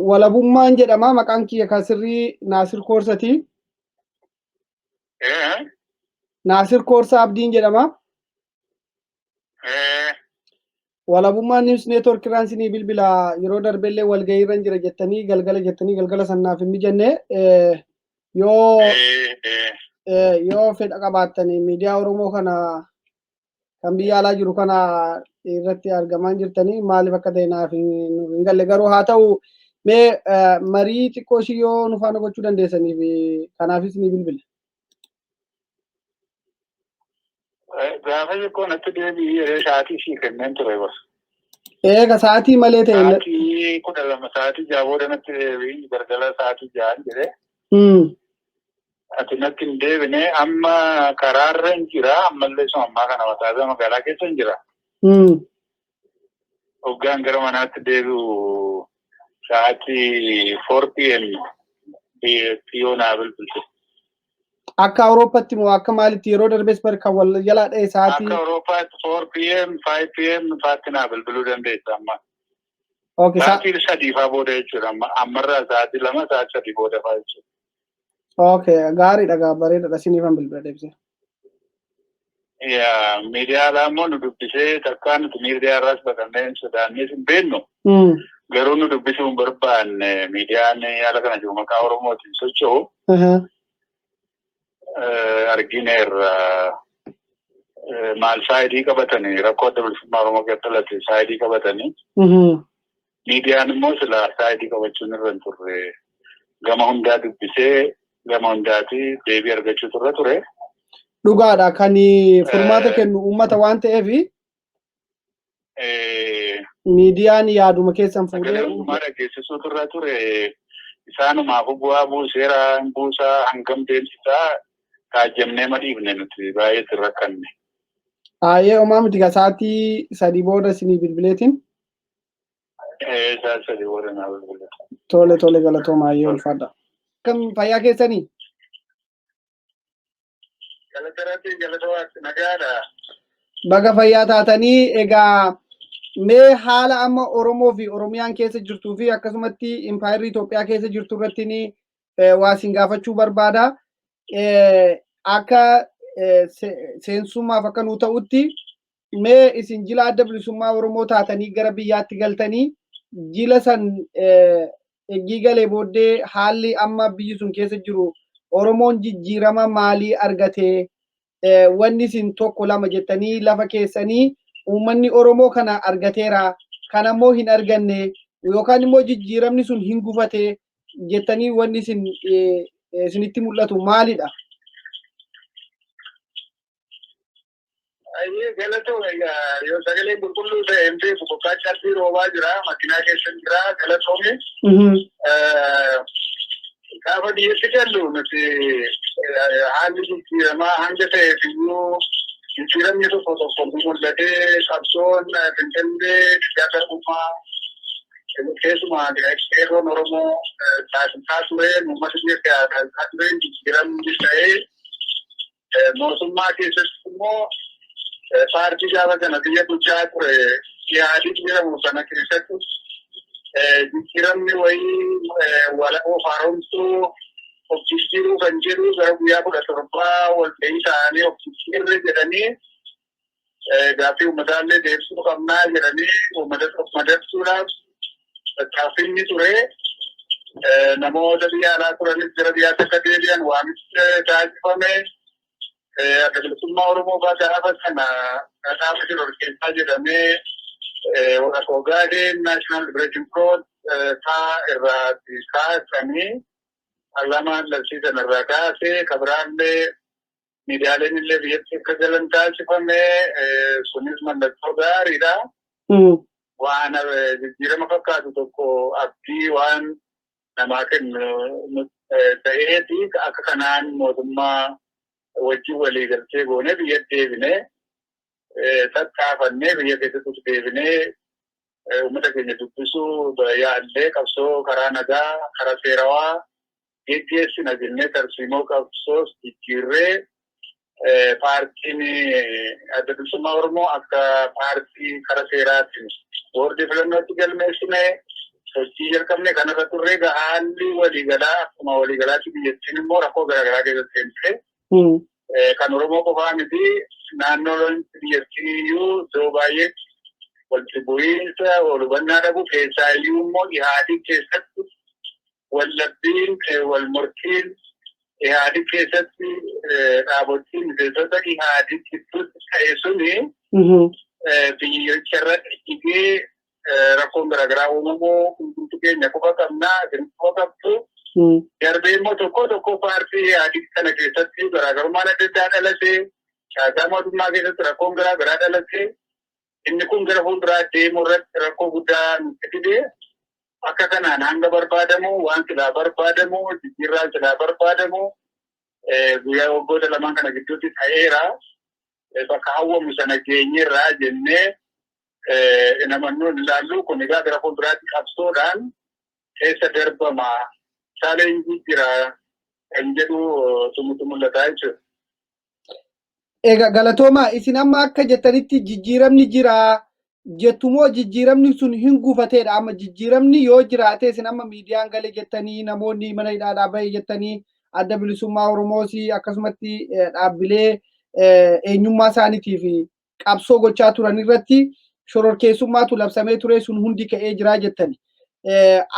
Walabummaan jedhama maqaan kiyya kan sirrii Naasir Koorsati. Naasir Koorsaa Abdiin jedhama. Walabummaan News Network irraan isinii bilbila yeroo darbellee walgahii irra jira jettanii galgala jettanii galgala sannaaf hin mijanne yoo yoo fedha qabaattanii miidiyaa Oromoo kana kan biyya alaa jiru kana irratti argamaa jirtanii maaliif akka ta'e naaf hin galle garuu haa ta'u mee marii xiqqoo ishii yoo nu faana gochuu dandeessaniif kanaafis ni bilbila. Gaafa xiqqoo natti deebi'ii yeroo sa'aatii sii kenneen ture bas. Eega sa'aatii malee ta'e. Sa'aatii 12 sa'aatii 6 booda natti deebi'ii galgala sa'aatii 6 jedhee. Ati natti hin deebine amma karaarra hin jira ammallee suma ammaa kana mataasaa magaalaa keessa hin jira. Hoggaan gara manaatti deebi'u sa'aatii 4 pm PO naa bilbilte. Akka Awurooppaatti moo akka maalitti yeroo darbes bar kan wal jalaa dha'e sa'aatii. Akka Awurooppaatti 4 pm 5 pm faatti naa bilbiluu dandeessa amma. Okay, Sa'aatii 3 faa booda jechuudha amma ammarraa sa'aatii 2 sa'aatii 3 booda faa jechuudha. Okay, gaariidha gaa bareedaadha siniifan bilbila deebisee. Yaa miidiyaa alaa immoo nu dubbisee takkaa nuti miidiyaa irraas baqannee hin sodaannees hin beeknu. Garuu nu dubbisuu hin barbaanne miidiyaan ala kana jiru maqaa Oromootiin socho'u argineerra. Maal saayidii qabatanii rakkoo adda bilisummaa Oromoo keessatti dhalate saayidii qabatanii. Miidiyaan immoo silaa saayidii qabachuun irra hin turre. Gama hundaa dubbisee gama hundaati deebii argachuutu irra ture. Dhugaadha kan furmaata kennu uummata waan ta'eef miidiyaan yaaduma keessan fuudhee. Sagalee hundumaa dhageessisuutu irra ture. Isaanumaaf bu'aa buuseera hin buusaa hangam deemsisaa taajjabnee ma dhiifne nuti baay'ee itti rakkanne. Aayee homaa miti gaa sa'aatii 3 booda isinii bilbileetiin. Sa'aatii 3 booda naa bilbile. Tole tole galatooma ayyee ulfaadha. Akkam fayyaa keessanii? Galata Rabbii galata Waaqni nagaadha. Baga fayyaa taatanii egaa mee haala amma Oromoo fi Oromiyaan keessa jirtuu fi akkasumatti impaayerri Itoophiyaa keessa jirtu irratti ni waa isin gaafachuu barbaada. Akka seensummaaf akka nuu ta'utti mee isin jila adda bilisummaa Oromoo taatanii gara biyyaatti galtanii jila san eggii galee booddee haalli amma biyyi sun keessa jiru Oromoon jijjiirama maalii argatee wanni isin tokko lama jettanii lafa keessanii uummanni Oromoo kana argateera kana immoo hin arganne yookaan immoo jijjiiramni sun hin gufate jettanii wanni isin isinitti mul'atu maalidha? Ayyee galatoome egaa yoo sagaleen qulqulluu ta'e hin beeku bokkaa cabbii roobaa jira makiinaa keessa jira galatoome. Gaafa biyyatti gallu nuti haalli jijjiiramaa hanga ta'eef iyyuu jijjiiramni tokko tokko nu mul'atee qabsoon Finfinnee biyyaa garbummaa keessumaa qeerroon Oromoo taasisaa tureen uummata biyya taasisaa tureen jijjiiramni ta'ee Mootummaa keessatti immoo paartii gaafa sana biyya bulchaa ture Ihaadig jedhamu sana keessatti jijjiiramni wayii of haaromsuu of jijjiiruu kan jedhu gara guyyaa 17 walgahii ta'anii of jijjiirre jedhanii gaaffii uummataallee deebisuu qabnaa jedhanii uummata of madaqsuudhaaf tattaaffiin ni ture. Namoota biyya alaa turanis gara biyyaatti akka deebi'an waamichi taasifame. Adda Bilisummaa Oromoo fa'aa gaafa sana dhaaba shororkeessaa jedhamee Ogaadeen National Liberation Front fa'aa irraa kaasanii paarlaamaan labsii sana irraa kaasee kabiraallee miidiyaaleen illee biyyatti akka galan taasifame sunis mallattoo gaariidha. Waan jijjiirama fakkaatu tokko abdii waan namaa kennu ta'eeti akka kanaan mootummaa wajjin walii galtee goonee biyya deebinee tattaafannee biyya keessattis deebinee uummata keenya dubbisuu yaallee qabsoo karaa nagaa karaa seerawaa geggeessina jennee tarsiimoo qabsoos jijjiirree paartiin Adda Bilisummaa Oromoo akka paartii karaa seeraatiin boordii filannootti galmeessine Sochii jalqabne kanarra turre haalli waliigalaa akkuma waliigalaatti biyyattiin immoo rakkoo garaagaraa keessatti seentee kan Oromoo qofaa miti, naannoo biyyattii iyyuu iddoo baay'eetti walitti bu'iinsa wal hubannaa dhabu, keessaa iyyuu immoo Ihaadii keessatti wallabbiin wal morkiin Ihaadii keessatti dhaabotiin miseensota Ihaadii gidduutti ta'e suni biyyicha irratti dhigee rakkoon garaagaraa uumamuu hundumti keenya quba qabnaa, isin quba qabdu. Darbee immoo tokko tokko paartii Ihaadii kana keessatti garaagarummaan adda addaa dhalatee, caasaa mootummaa keessatti rakkoon garaagaraa dhalatee, inni kun gara fuulduraa deemuu irratti rakkoo guddaa nutti fide. Akka kanaan hanga barbaadamu, waan silaa barbaadamu, jijjiirraan silaa barbaadamu guyyaa waggoota lamaan kana gidduutti ta'eera. Bakka hawwamu sana geenyeerraa jennee namannoo hin ilaallu. Kun egaa gara fuulduraatti qabsoodhaan keessa darbama. Challenge jira kan jedhu sumutu mul'ata jechuudha. Egaa galatoomaa. Isin amma akka jettanitti jijjiiramni jira jettumoo jijjiiramni sun hin gufateedha? Amma jijjiiramni yoo jiraate, isin amma miidiyaan gale jettanii, namoonni mana hidhaadhaa bahe jettanii, Adda Bilisummaa Oromoos akkasumatti dhaabbilee eenyummaa isaaniitiif qabsoo gochaa turan irratti shororkeessummaatu labsamee ture, sun hundi ka'ee jira jettani.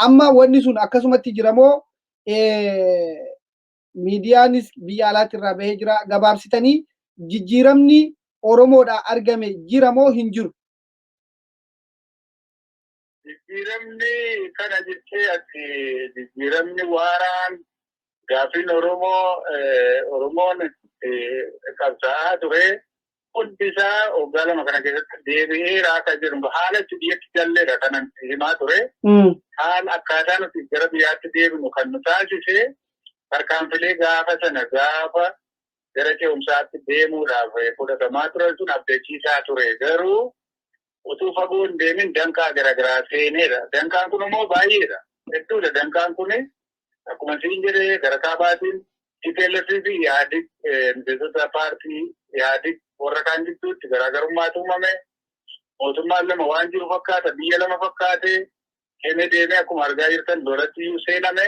Amma wanni sun akkasumatti jiramoo miidiyaanis biyya alaatti irraa bahee jira? Gabaabsitanii jijjiiramni Oromoodhaa argame jira moo hin jiru? Jijjiiramni kana jettee ati jijjiiramni waaraan gaaffiin Oromoo Oromoon qabsaa'aa ture hundi isaa waggaa 2 kana keessatti deebi'eera akka jedhu, haala itti biyyatti galleedha kanan himaa ture. Haala akkaataa nuti gara biyyaatti deebinu kan nu taasise tarkaanfilee gaafa sana gaafa gara ce'umsaatti deemuudhaaf fudhatamaa turan sun abdachiisaa ture. Garuu utuu fagoo hin deemin danqaa garaagaraa seeneedha. Danqaan kun immoo baay'eedha. Hedduudha danqaan kun. Akkuma siin jedhee, gara kaabaatiin TPLF fi Ihaadig, miseensota paartii Ihaadig warra kaan gidduutti garaagarummaatu uumame. Mootummaan lama waan jiru fakkaata, biyya lama fakkaate. Deemee deemee akkuma argaa jirtan lolatti iyyuu seename.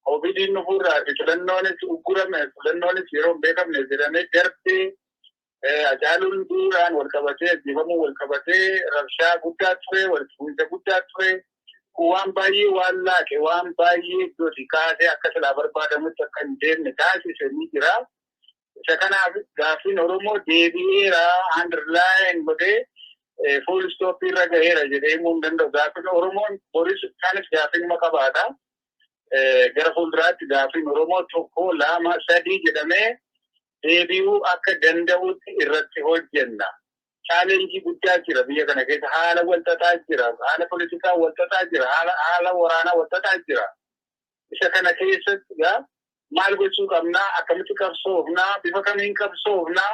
Covidiin dhufuurraa fi filannoonis uggurame, filannoonis yeroo hin beekamne jedhamee darbee, Hacaaluun duudhaan wal qabatee, ajjeefamuu wal qabatee rabshaa guddaa ture, walitti bu'iinsa guddaa ture. Kun waan baay'ee waan laaqe, waan baay'ee iddooti kaasee akka silaa barbaadamutti akka hin deemne taasise ni jira. Isa kanaaf gaaffiin Oromoo deebi'eera underline godhee full stop irra gaheera jedhee himuu hin danda'u. Gaaffiin Oromoon boris kaanis gaaffiin qabaata. Gara fuulduraatti gaaffiin Oromoo tokko, lama, sadii jedhamee deebi'uu akka danda'utti irratti hojjenna. Challenge guddaa jira biyya kana keessa. Haala walxaxaa jira. Haala politikaa walxaxaa jira. Haala waraanaa walxaxaa jira. Isa kana keessatti egaa maal gochuu qabnaa? Akkamitti qabsoofnaa? Bifa kamiin qabsoofnaa?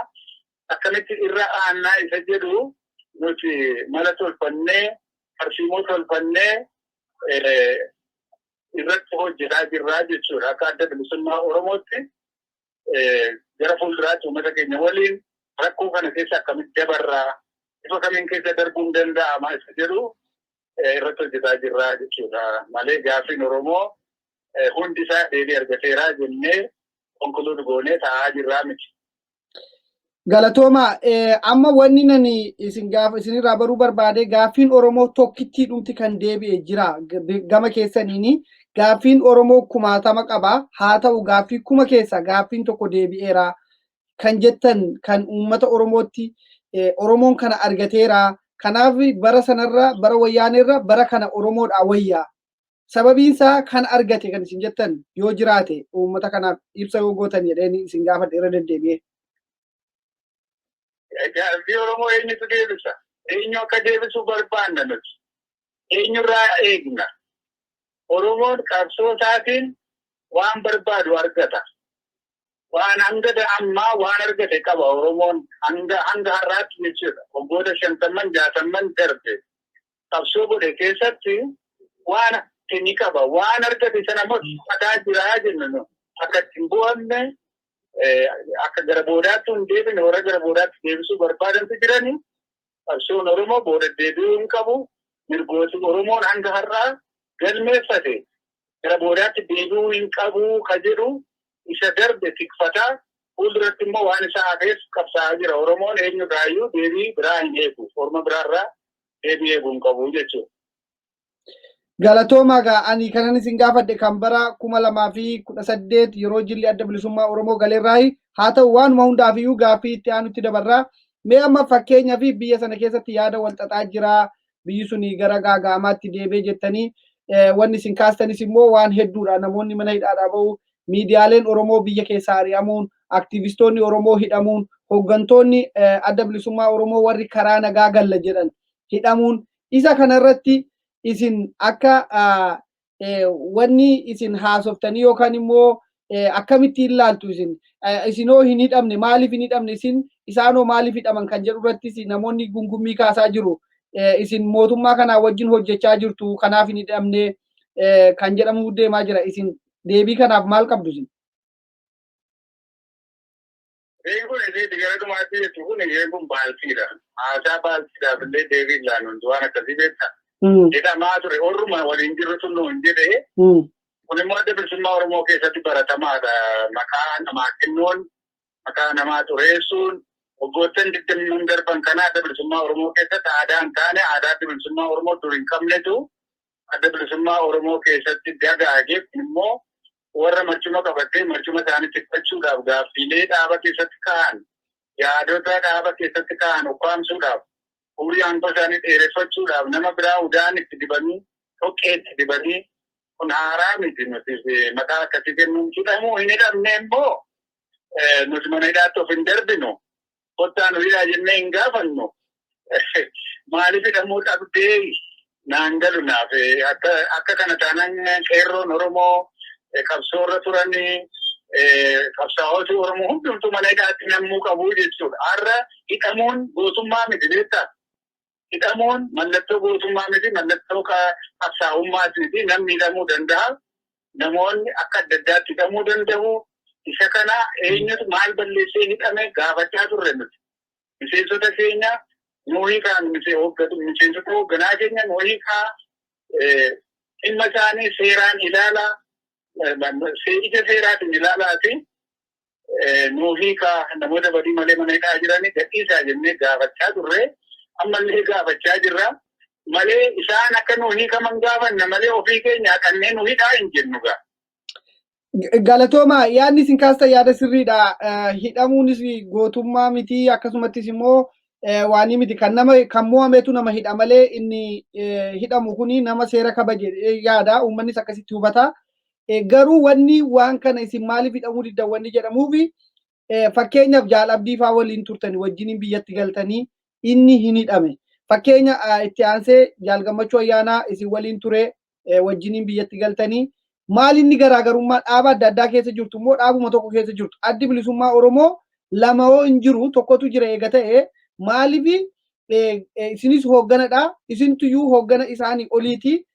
Akkamitti irra aannaa isa jedhu nuti mala tolfannee, tarsiimoo tolfannee irratti hojjetaa jirraa jechuudha. Akka Adda Bilisummaa Oromootti gara fuulduraatti uummata keenya waliin rakkoo kana keessa akkamitti dabarraa, bifa kamiin keessa darbuun danda'ama isa jedhu irratti hojjetaa jirraa jechuudha. Malee gaaffiin Oromoo hundi isaa deebii argateeraa jennee conclude goonee taa'aa jirraa miti. Galatooma. Amma wanni nani isin gaafa isinirraa baruu barbaade, gaaffiin Oromoo tokkittii dhumti kan deebi'e jira gama keessaniini? Gaaffiin Oromoo kumaatama qaba, haa ta'u gaaffii 1000 keessa gaaffiin tokko deebi'eera kan jettan, kan uummata Oromootti Oromoon kana argateera, kanaaf bara sanarra, bara wayyaaneerra bara kana Oromoodha wayyaa, sababiin isaa kan argate kan isin jettan yoo jiraate uummata kanaaf ibsa yoo gootan jedheen isin gaafadhe irra deddeebi'ee. Gaaffii Oromoo eenyutu deebisa? Eenyu akka deebisu barbaanna nuti? Eenyurraa eegna? Oromoon qabsoo isaatiin waan barbaadu argata. Waan hanga ammaa waan argate qaba Oromoon hanga har'aatti jechuudha. Waggoota 50, 60 darbe qabsoo godhe keessatti waan ni qaba. Waan argate sana immoo mataa jira jenna nu. Akka ittiin bu'amne, akka gara boodaatti hin deebine, warra gara boodaatti deebisuu barbaadantu jirani. Qabsoon Oromoo booda deebi'uu hin qabu. Mirgooti Oromoon hanga har'aa Galmeeffate gara boodaatti deebi'uu hin qabu ka jedhu isa darbe tikfataa, fuulduratti immoo waan isa hafeef qabsaa'aa jira. Oromoon eenyurraayyuu deebii biraa hin eegu. Orma biraarraa deebii eeguu hin qabu jechuudha. Galatoomaa. Gaa ani kanan isin gaafadhe kan bara 2018 yeroo jilli Adda Bilisummaa Oromoo galeerraayi. Haa ta'u, waanuma hundaafiyyuu gaaffii itti aanutti dabarraa. Mee amma fakkeenyaa fi biyya sana keessatti yaada wal xaxaa jira, biyyi suni gara gaaga'amaatti deebee jettanii wanni isin kaastanis immoo waan hedduudha. Namoonni mana hidhaadhaa bahu, miidiyaaleen Oromoo biyya keessaa ari'amuun, aktiivistoonni Oromoo hidhamuun, hooggantoonni Adda Bilisummaa Oromoo warri karaa nagaa galla jedhan hidhamuun, isa kanarratti isin akka wanni isin haasoftanii yookaan immoo akkamitti ilaaltu? Isin isinoo hin hidhamne, maaliif hin hidhamne isin, isaanoo maaliif hidhaman kan jedhu irrattis namoonni gungummii kaasaa jiru. Isin mootummaa kanaa wajjin hojjechaa jirtu, kanaaf hin hidhamne kan jedhamu deemaa jira. Isin deebii kanaaf maal qabdu isin? Kun isheetti gara dhumaatti jettu kun, isheen kun baalsiidha. Haasaa baalsiidhaaf illee deebii ilaalu waan akkasii beektaa. Jedhamaa ture, orruma waliin jirru sun nuun jedhee, kun immoo Adda Bilisummaa Oromoo keessatti baratamaadha. Maqaa namaa kennuun, maqaa namaa xureessuun waggoottan 20 darban kana Adda Bilisummaa Oromoo keessatti aadaa hin taane, aadaa Adda Bilisummaa Oromoo dur hin qabnetu Adda Bilisummaa Oromoo keessatti dagaage. Kun immoo warra marcuma qabatee marcuma isaanii tikfachuudhaaf, gaaffiilee dhaaba keessatti ka'an, yaadota dhaaba keessatti ka'an ukkaamsuudhaaf, umurii aangoo isaanii dheereffachuudhaaf nama biraa udaan itti dibanii, dhoqqee itti dibanii, kun haaraa miti. Nuti maqaa akkasii kennuun hidhamuu hin hidhamne immoo nuti mana hidhaatti of hin darbinu, kottaa nu hidhaa jennee hin gaafannu. Maaliif hidhamuu dhabdee naan galu naaf. Akka kana taanaan qeerroon Oromoo qabsoorra turanii, qabsaa'ota Oromoo hundumtuu mana hidhaatti nammuu qabu jechuudha. Har'a hidhamuun gootummaa miti, beektaa? Hidhamuun mallattoo gootummaa miti, mallattoo qabsaa'ummaas miti. Namni hidhamuu danda'a. Namoonni akka adda addaatti hidhamuu danda'u. Isa kana eenyutu maal balleessee hidhame gaafachaa turre nuti. Miseensota keenya nuu hiikaa, miseensota hoogganaa keenya nuu hiikaa, dhimma isaanii seeraan ilaalaa, ija seeraatiin ilaalaati nuu hiikaa, namoota badii malee mana hidhaa jiranii gadhiisaa jennee gaafachaa turre, ammallee gaafachaa jirra. Malee isaan akka nuu hiikaman gaafanna malee ofii keenya haqannee nu hidhaa hin jennu gaa. Galatooma, yaadni isin kaastan yaada sirriidha. Hidhamuunis gootummaa miti, akkasumattis immoo waanii miti. Kan nama kan mo'ametu nama hidha malee inni hidhamu kuni nama seera kabaje yaada, uummannis akkasitti hubata. Garuu wanni waan kana isin maaliif hidhamuu diddan wanni jedhamuufi, fakkeenyaaf Jaal Abdii faa waliin turtanii wajjiniin biyyatti galtanii inni hin hidhame. Fakkeenya itti aansee Jaal Gammachuu Ayyaanaa isin waliin ture, wajjiniin biyyatti galtanii, maal inni garaagarummaa? Dhaaba adda addaa keessa jirtu immoo dhaabuma tokko keessa jirtu? Addi Bilisummaa Oromoo lama hoo hin jiru, tokkotu jira eega ta'e, maaliif isinis hoogganadha, isintuyyuu hooggana isaanii oliiti.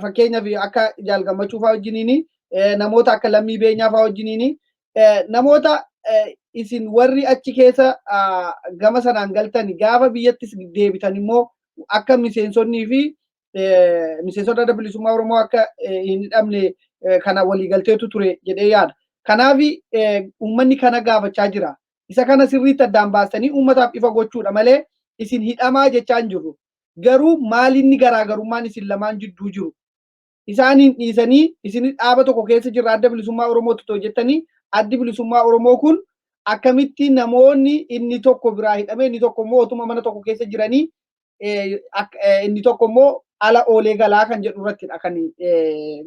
Fakkeenyaaf akka Jaal Gammachuu faa wajjiniini, namoota akka Lammii Beenyaa faa wajjiniini, namoota isin warri achi keessa gama sanaan galtan gaafa biyyattis deebitan immoo akka miseensonnii fi miseensota Adda Bilisummaa Oromoo akka hin hidhamne kana waliigalteetu ture jedhee yaada. Kanaaf uummanni kana gaafachaa jira. Isa kana sirriitti addaan baastanii uummataaf ifa gochuudha malee isin hidhamaa jechaa hin jirru. Garuu maalinni garaagarummaan isin lamaan jidduu jiru? Isaaniin dhiisanii isin dhaaba tokko keessa jirra, Adda Bilisummaa Oromootti otoo jettanii, Addi Bilisummaa Oromoo kun akkamitti namoonni inni tokko biraa hidhamee, inni tokko immoo otuma mana tokko keessa jiranii inni tokko immoo ala oolee galaa kan jedhu irrattidha kan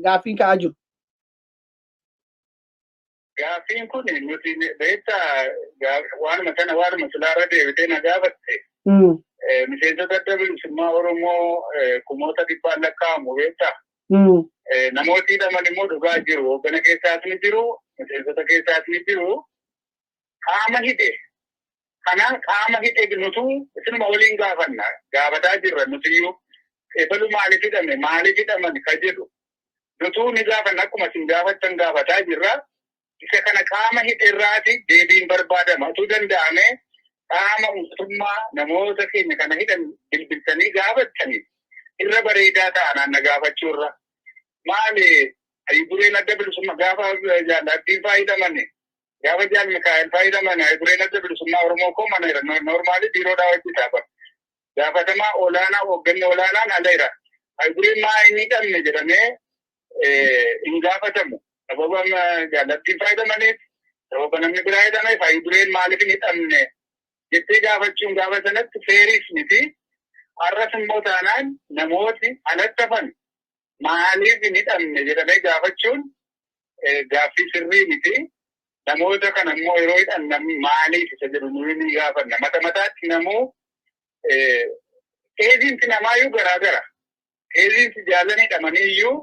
gaaffiin ka'aa jiru. Gaaffiin kun nuti beektaa waanuma sana, waanuma silaarra deebitee na gaafatte. Miseensota Adda Bilisummaa Oromoo kumoota dhibbaan lakkaa'amu, beektaa. Namooti hidhaman immoo dhugaa jiru. Hooggana keessaas ni jiru, miseensota keessaas ni jiru. Qaama hidhe. Kana qaama hidhe nutu isinuma waliin gaafanna. Gaafataa jirra nutiyyuu. Ebalu maaliif hidhame, maaliif hidhaman ka jedhu. Nutuu ni gaafanna, akkuma isin gaafattan gaafataa jirra. Isa kana qaama hidhe irraati deebiin barbaadama. Utuu danda'ame qaama mootummaa namoota keenya kana hidhan bilbiltanii gaafattanii irra bareedaa ta'a na gaafachuurra. Maali hayyudureen adda bilisummaa gaafa jaallattiin fayyadaman, gaafa jaal Mikaa'el fayyadaman, hayyudureen adda bilisummaa Oromoo koo mana jira. Normally biiroodhaa hojjetaa bara. Gaafatamaa olaanaa, hoogganni olaanaan ala jira. Hayyudureen maa hin hidhamne jedhamee hin gaafatamu. Sababa jaallattiin fayyadamaniif, sababa namni biraa hidhameef hayyudureen maaliif hin hidhamne jettee gaafachuun gaafa sanatti fair miti. Har'as immoo taanaan namooti alatti hafan maaliif hin hidhamne jedhamee gaafachuun gaaffii sirrii miti. Namoota kana immoo yeroo hidhan maaliif isa jedhu nuyi ni gaafanna. Mata mataatti namuu eeziinsi namaayyuu garaa gara. Eeziinsi jaallan hidhamanii iyyuu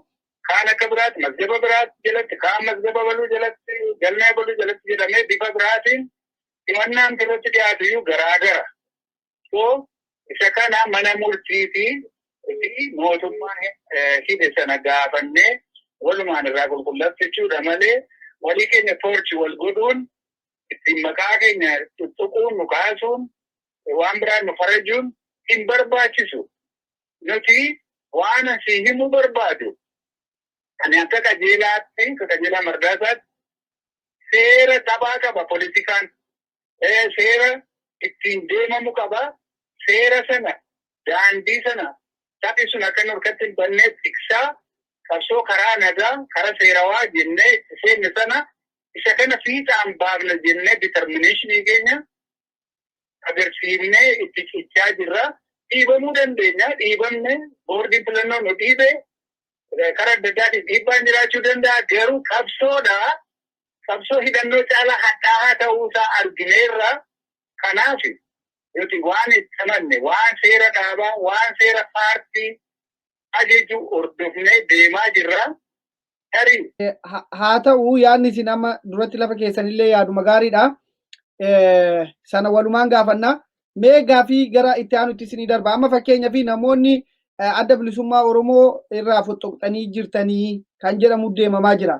kaan akka biraatti masgaba biraatti jalatti, kaan masgaba baluu jalatti, galmee baluu jalatti jedhamee bifa biraatiin himannaan irratti dhiyaatu iyyuu garaa gara. So isa kana mana murtii fi mootummaan hidhe sana gaafannee walumaan irraa qulqullaa'achuudha malee walii keenya torch wal godhuun, ittiin maqaa keenya tuttuquun, nu kaasuun, waan biraan nu farajuun hin barbaachisu. Nuti waan asii himuu barbaadu, ani akka qajeelaatti, akka Qajeelaa Mardaasaatti, seera taphaa qaba politikaan. Seera ittiin deemamu qaba. Seera sana, daandii sana, taphi sun akka nu harkatti hin banneef tiksaa qabsoo karaa nagaa, karaa seerawaa jennee itti seenne sana isa kana fiixaan baafna jennee determination keenya agarsiifnee itti cichaa jirra. Dhiibamuu dandeenya. Dhiibamne, boordiin filannoo nu dhiibe, karaa adda addaatiin dhiibbaan jiraachuu danda'a. Garuu qabsoodha. Qabsoo hidhannoo caalaa hadhaa'aa ta'uusaa argineerra. Kanaaf nuti waan itti amanne, waan seera dhaabaa, waan seera paartii ajaju hordofnee deemaa jirra. Tarii Haa ta'u, yaadni isin amma duratti lafa keessanillee yaaduma gaariidha. Sana walumaan gaafanna. Mee gaafii gara itti aanutti isinii darba. Amma fakkeenyaa fi namoonni adda bilisummaa Oromoo irraa fottoqxanii jirtanii kan jedhamu deemamaa jira.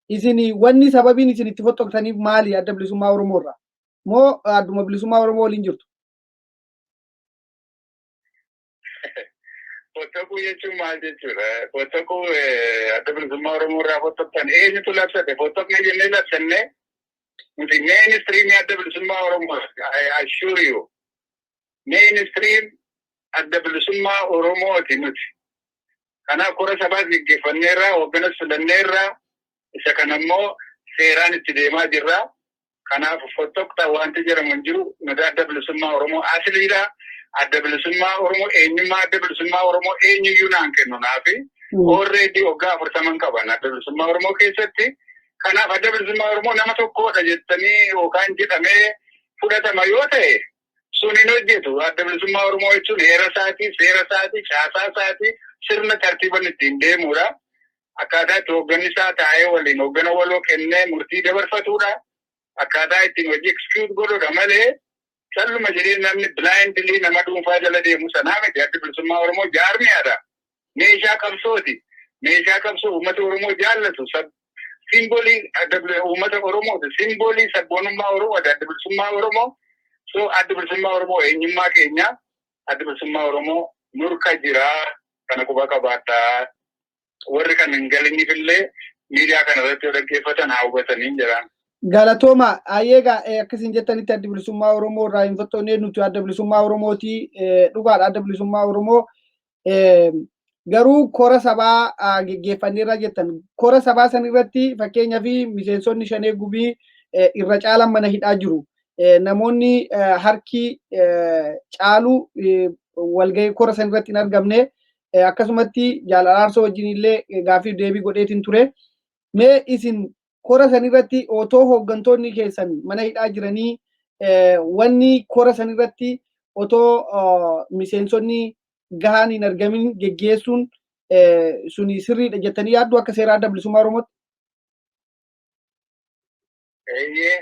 Isin wanni sababiin isin itti fottoqxaniif maali adda bilisummaa Oromoo irraa? Moo adduma bilisummaa Oromoo waliin jirtu? Fottoquu jechuun maal jechuudha? Fottoquu, adda bilisummaa Oromoo irraa fottoqtan eenyutu labsate? Fottoqne jennee labsanne? Nuti mainstream adda bilisummaa Oromoo, I assure you. Mainstream adda bilisummaa Oromooti nuti. Kanaaf kora sabaas gaggeeffanneerra, hoogganas filanneerra, isa kana immoo seeraan itti deemaa jirra. Kanaaf fottoqta wanti jedhamu hin jiru. Nuti adda bilisummaa Oromoo asliidha. Adda bilisummaa Oromoo, eenyummaa adda bilisummaa Oromoo eenyuyyuu naan kennu naafi. Already waggaa 40 qaban adda bilisummaa Oromoo keessatti. Kanaaf adda bilisummaa Oromoo nama tokkodha jettanii yookaan jedhamee fudhatama yoo ta'e sun hin hojjetu. Adda bilisummaa Oromoo jechuun heera isaatii, seera isaatii, caasaa isaatii, sirna tartiiban ittiin deemudha. Akkaataa itti hoogganni isaa taa'ee waliin hooggana waloo kennee murtii dabarfatudha. Akkaataa ittiin hojii execute godhudha malee calluma jedhee namni blindly nama dhuunfaa jala deemu sanaa miti. Adda bilisummaa Oromoo jaarmiyaadha. Meeshaa qabsooti. Meeshaa qabsoo uummata Oromoo jaallatu. Simbolii uummata Oromooti. Simbolii sabboonummaa Oromooti. Adda bilisummaa Oromoo. So adda bilisummaa Oromoo eenyummaa keenya. Adda bilisummaa Oromoo nurka jiraa. Kana quba qabaadhaa. Warri kan hin galiniif illee miidiyaa kana irratti yoo dhaggeeffatan haa hubatanii jedhaan. Galatooma. Ayyeegaa, akkasiin jettanitti adda bilisummaa Oromoo irraa hin fottoqne, nuti adda bilisummaa Oromooti. Dhugaadha, adda bilisummaa Oromoo garuu kora sabaa geggeeffanneerra jettan. Kora sabaa san irratti fakkeenyaa fi miseensonni shanee gubii irra caalan mana hidhaa jiru. Namoonni harki caalu walgahii kora san irratti hin argamne. Akkasumatti jaal Araarsoo wajjin illee gaaffii deebii godheetiin ture. Mee isin kora san irratti otoo hooggantoonni keessan mana hidhaa jiranii wanni kora san irratti otoo miseensonni gahaan hin argamin geggeessuun suni sirriidha jettanii yaaddu akka seera adda bilisummaa Oromootti? Eeyyee,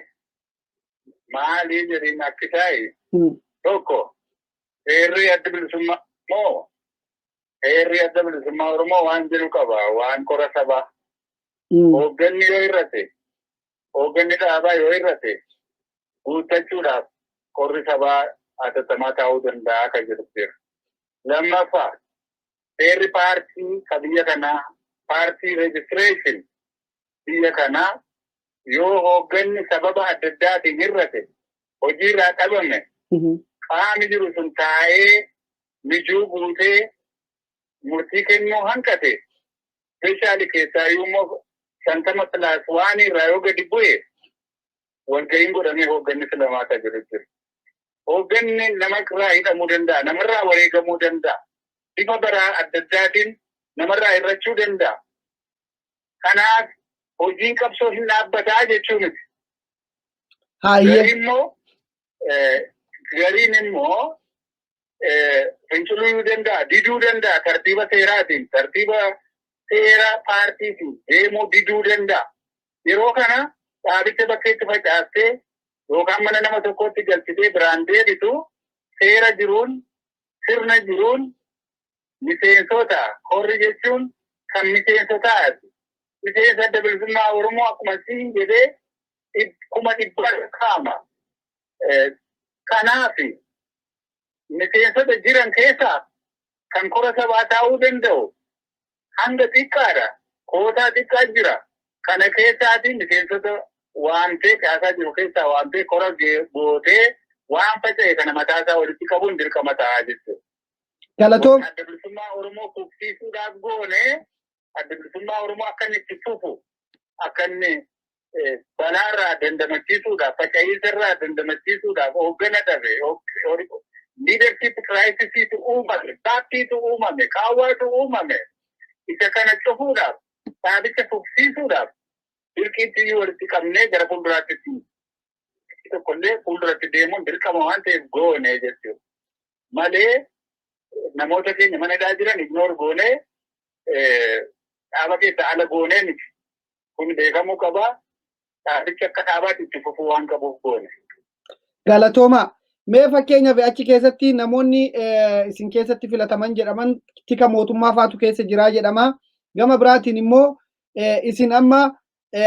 maalii jedhiin akki taa'e, tokko, seerri adda bilisummaa Oromoo, heerri adda bilisummaa Oromoo waan jedhu qaba, waan kora sabaa. Hoogganni yoo hir'ate, hoogganni dhaabaa yoo hir'ate, guuttachuudhaaf korri sabaa hatattamaa taa'uu danda'a kan jedhu jira. Lammaffaa, seerri paartii ka biyya kanaa paartii Party registration biyya kanaa yoo hoogganni sababa adda addaatiin hir'ate, hojiirraa qabame, qaami jiru sun taa'ee mijuu guutee murtii kennuu hanqate, especially keessaayyuu immoo 50 plus 1 irraa yoo gadi bu'e, walga'iin godhamee hoogganni filamaa kan jiru jira. Hoogganni namarraa hidhamuu danda'a, namarraa wareegamuu danda'a, bifa baraa adda addaatiin namarraa hir'achuu danda'a. Kanaaf hojiin qabsoo hin dhaabbataa jechuu miti. Gariin immoo finciluu danda'a, diduu danda'a, tartiiba seeraatiin, tartiiba seera paartiitiin deemuu diduu danda'a. Yeroo kana dhaabicha bakkeetti facaastee yookaan mana nama tokkotti galchitee biraan deebitu, seera jiruun, sirna jiruun, miseensota horri jechuun kan miseensotaati. Miseensa Adda Bilisummaa Oromoo akkuma siin jedhee 100,000 kaama. Kanaaf miseensota jiran keessaa kan kora sabaa taa'uu danda'u hanga xiqqaadha. Kootaa xiqqaa jira. Kana keessaati miseensota waamtee, caasaa jiru keessaa waamtee, kora gootee, waan faca'e kana mataasaa walitti qabuun dirqama ta'aa jechuudha. Galatoom. Adda Bilisummaa Oromoo kufsiisuudhaaf goone, Adda Bilisummaa Oromoo akka inni itti fufu, akka inni balaarraa dandamachiisuudhaaf, faca'iisarraa dandamachiisuudhaaf, hooggana dhabe, leadership crisisiitu uumame, gapiitu uumame, qaawwaatu uumame. Isa kana cufuudhaaf, dhaabicha fufsiisuudhaaf dirqiitti iyyuu walitti qabnee gara fuulduraatti tokkollee fuulduratti deemuun dirqama waan ta'eef goone jechuudha. Malee namoota keenya mana hidhaa jiran ignore goonee dhaaba keessa ala goonee miti. Kun beekamuu qaba. Dhaabichi akka dhaabaatti itti fufuu waan qabuuf goone. Galatooma. Mee fakkeenyaaf achi keessatti namoonni isin keessatti filataman jedhaman tika mootummaa faatu keessa jiraa jedhama. Gama biraatiin immoo isin amma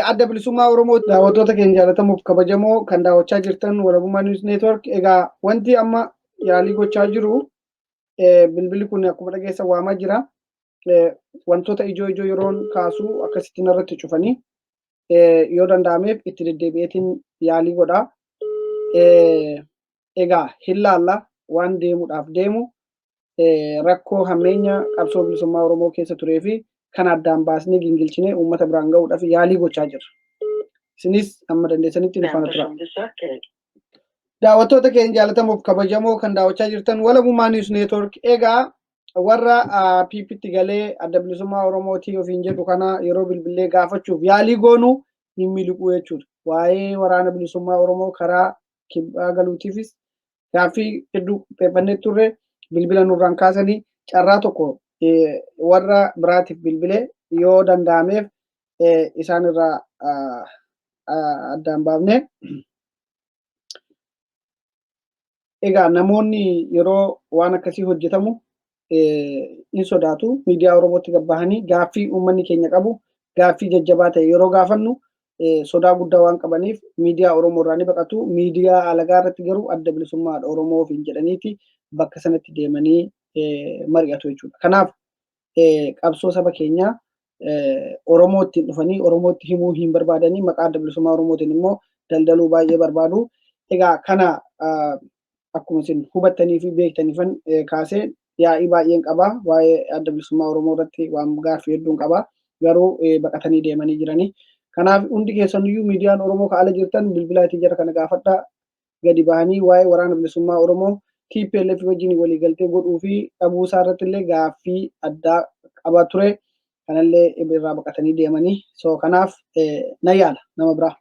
Adda Bilisummaa Oromoo, daawwattoota keenya jaallatamuuf kabajamoo kan daawwachaa jirtan Walabummaa News Network, egaa wanti amma yaalii gochaa jiru, bilbilli kun akkuma dhageessan waamaa jira. Wantoota ijoo ijoo yeroon kaasu akkasitti narratti cufanii, yoo danda'ameef itti deddeebi'eetiin yaalii godha. Egaa hin laalla waan deemuudhaaf deemu, rakkoo hammeenya qabsoo bilisummaa Oromoo keessa turee fi kan addaan baasnee gingilchinee uummata biraan gahuudhaaf yaalii gochaa jirra. Isinis amma dandeessanitti nu faana tura. Daawwattoota keenya jaallatamuuf kabajamoo kan daawwachaa jirtan Walabummaa News Network, egaa warra PPtti galee Adda Bilisummaa Oromootii ofiin jedhu kana yeroo bilbilee gaafachuuf yaalii goonu hin miliqu jechuudha. Waa'ee Waraana Bilisummaa Oromoo karaa kibbaa galuutiifis gaaffii hedduu qopheeffannee turre, bilbila nurraan kaasanii. Carraa tokko warra biraatiif bilbilee yoo danda'ameef isaan irraa addaan baafne. Egaa namoonni yeroo waan akkasii hojjetamu hin sodaatu. Miidiyaa Oromootti gabbahanii gaaffii uummanni keenya qabu, gaaffii jajjabaa ta'e yeroo gaafannu sodaa guddaa waan qabaniif miidiyaa Oromoo irraa ni baqatu. Miidiyaa alagaa irratti garuu Adda Bilisummaa Oromoo ofiin jedhaniiti bakka sanatti deemanii mari'atu jechuudha. Kanaaf qabsoo saba keenyaa Oromootti dhufanii Oromootti himuu hin barbaadanii, maqaa Adda Bilisummaa Oromootiin immoo daldaluu baay'ee barbaadu. Egaa kana akkuma isin hubattanii fi beektaniifan kaasee, yaa'ii baay'een qaba. Waa'ee Adda Bilisummaa Oromoo irratti waan gaaffii hedduun qaba. Garuu baqatanii deemanii jiranii. Kanaaf hundi keessaniyyuu miidiyaan Oromoo ka ala jirtan bilbilaatii jara kana gaafadhaa. Gadi bahanii waa'ee Waraana Bilisummaa Oromoo TPLF wajjin waliigaltee godhuu fi dhabuu isaa irratti illee gaaffii addaa qaba ture. Kanallee irraa baqatanii deemanii. So kanaaf na yaala nama biraa.